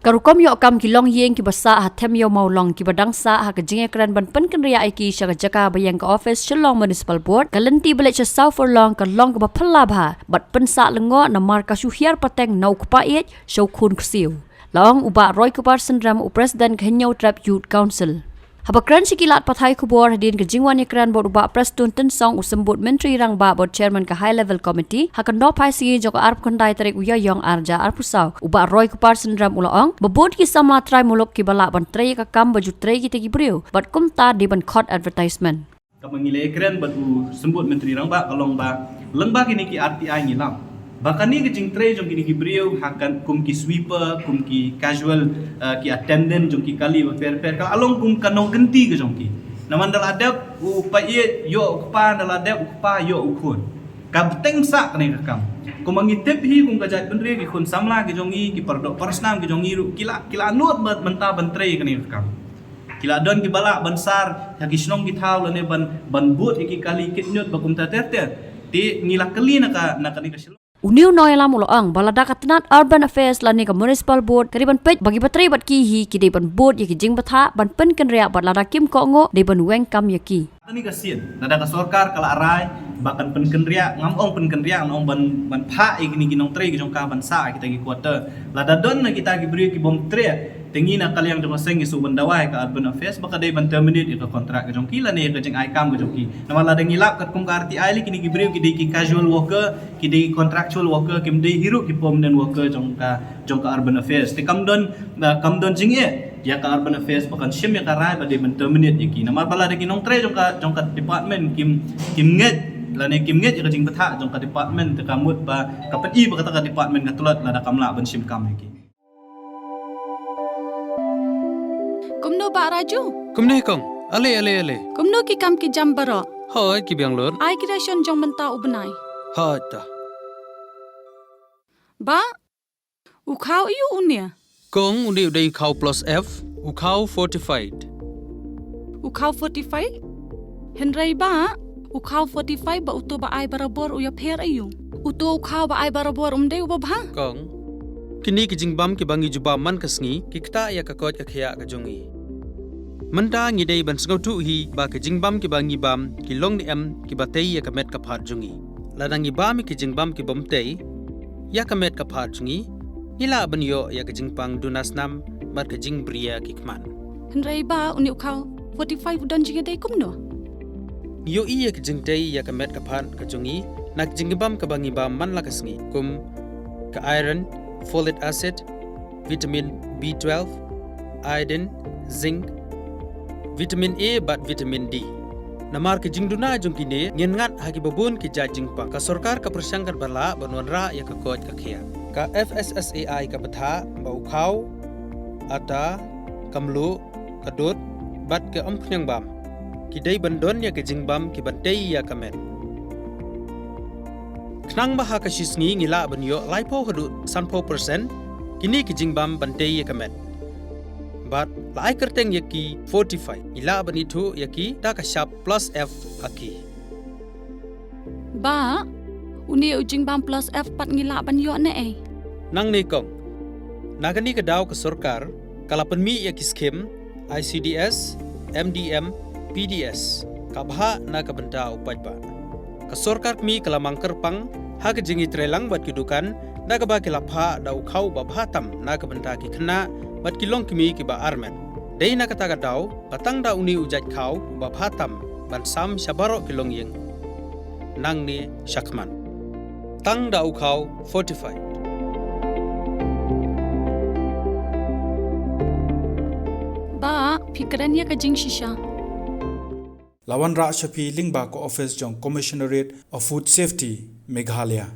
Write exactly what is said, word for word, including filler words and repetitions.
Ka rukom ïoh kam ki longïing kiba sah ha Them Ïew Mawlong kiba dang sah ha ka jingïakren ban pynkynriah ïa ki sha ka jaka ba ïeng ka office Shillong Municipal Board, ka lynti ba leit sha saw furlong ka long kaba phylla bha bad pynsah lyngngoh namar ka shu hiar pateng na u kpa ïeit sha u khun ksiew. La ong u Bah Roy Kupar Synrem, u President ka Hynñiewtrep Youth Council. Haba kren sha ki lad pathai khubor hadien ka jingwan ïakren bad u Bah Prestone Tynsong, u Symbud Myntri Rangbah bad Chairman ka High Level Committee, ha ka nongphaisngi jong ka arphew khyndai tarik u Ïaïong arhajar arphew saw, u Bah Roy Kupar Synrem u la ong ba bun ki samla trai muluk kiba lah ban trei ïa ka kam ba ju trei kita ki briew bad kumta dei ban khot advertisement. Kaba ngi la ïakren bad u Symbud Myntri Rangbah ka long ba lyngba kine ki R T I ngi lap ba kane ka jingtrei jong kine ki briew ha ka kum ki sweeper, kum ki casual, eh, ki attendant jong ki kali bapher bapher, ka la long kum ka nongkynti ka jong ki. Namar ynda la dep u paid ïoh u kpa, ynda la dep u kpa ïoh u khun. Ka bteng sah kane ka kam. Kumba ngi tip hi kum ka jaitbynriew, ki khun samla ki jong ngi, ki paradoh parasnam ki jong ngi ruh ki la, ki la nud mynta ban trei kane ka kam. Ki la don kiba lah ban sar ha ki shnong ki thaw lane ban, ban bud ïa ki kali kit ñiut ba kumta ter ter. Te ngi la kylli na ka, na kane ka Shillong. Une u nongïalam u la ong ba lada ka tnat Urban Affairs lane ka Municipal Board ka dei ban peit ba kiba trei bad ki hi ki dei ban bud ïa ki jingbthah ban pynkynriah bad lada kim kohnguh dei ban weng kam ïa ki. Kane ka sien, lada ka sorkar ka la rai ba kan pynkynriah, ngam ong pynkynriah, ngam ong ban, ban phah ïa kine ki nongtrei ki jong ka ban sah kita ki quarter. Lada don na kita ki briew ki bym treh, te ngi na ka liang jong ka seng ngi shu ban dawa ïa ka Urban Affairs ba ka dei ban terminate ïa ka kontrak ka jong ki lane ïa ka jingai kam ka jong ki. Namar lada ngi lap katkum ka R T I lei, kine ki briew ki dei ki casual worker, ki dei ki contractual worker, kim dei hi ruh ki permanent worker jong ka, jong ka Urban Affairs. Te kam don, ah, kam don jingeh ïa ka Urban Affairs ba kan shim ïa ka rai ba dei ban terminate ïa ki. Namar ba lada ki nongtrei jong ka, jong ka department kim, kim ngeit lane kim ngeit ïa ka jingbthah jong ka department, te ka mut ba ka pyni ba kata ka department ka tlot lada kam lah ban shim kam ïa ki. Kumno Bah Raju? Kumne kong. Ale, ale, ale. Kumno ki kam ki jam baroh? Hooid, ki biang lut. Ai ki ration jong mynta u bnai. Hooid ta. Bah, u khaw aiu une? Kong, une u dei u khaw plus F, u khaw fortified. U khaw fortified? Hynrei bah, u khaw fortified bad uto ba ai barabor u ïapher aiu? Uto u khaw ba ai barabor um dei uba bha? Kong, kine ki jingbam kiba ngi ju bam man ka sngi ki ktah ïa ka koit ka khiah ka jong ngi. Mynta ngi dei ban sngewthuh hi ba ki jingbam kiba ngi bam ki long ne em kiba tei ïa ka met ka phad jong ngi. Lada ngi bam ïa ki jingbam ki bym tei ïa ka met ka phad jong ngi, ngi lah ban ïoh ïa ka jingpang duna snam bad ka jingbria ki khmat. Hynrei bah, une u khaw fortified u don jingïadei kumno? Ngi ïohi ïa ka jingtei ïa ka met ka phad ka jong ngi na ka jingbam kaba ngi bam man la ka sngi, kum ka iron, folic acid, vitamin B twelve, iodine, zinc, vitamin A bad vitamin D. Namar ka jingduna jong kine, ngin ngat ha kiba bun ki jait jingpang. Ka sorkar ka pyrshang katba lah ban wanrah ïa ka koit ka khiah. Ka F S S A I ka bthah ba u khaw, ata, ka mluh, ka dud bad ka umphniang bam ki dei ban don ïa ka jingbam kiban tei ïa ka met. Khnang ba ha ka shi sngi ngi lah ban ïoh laiphew haduh sanphew percent kine ki jingbam ban tei ïa ka met. Bad la ai kyrteng ïa ki fortified, ngi lah ban ithuh ïa ki da ka shap plus F ha ki. Bah, une u jingbam plus F pat ngi lah ban ïoh ne ei? Nangne kong. Na kane ka daw ka sorkar ka la pynmih ïa ki skim I C D S, M D M, P D S, ka bhah na ka bynta u paidbah. Ka sorkar kmie ka la mang kyrpang ha ka jingïatreilang bad ki dukan da kaba ki la phah da u khaw uba bha tam na ka bynta ki khynnah bad ki longkmie kiba armet. Dei na kata ka daw ba tang da une u jait khaw uba bha tam ban sam sha baroh ki longïing nangne shakhmat. Tang da u khaw fortified. Bah, phi kren ïa ka jingshisha. La wanrah sha phi lyngba ka office jong Commissionerate of Food Safety, Meghalaya.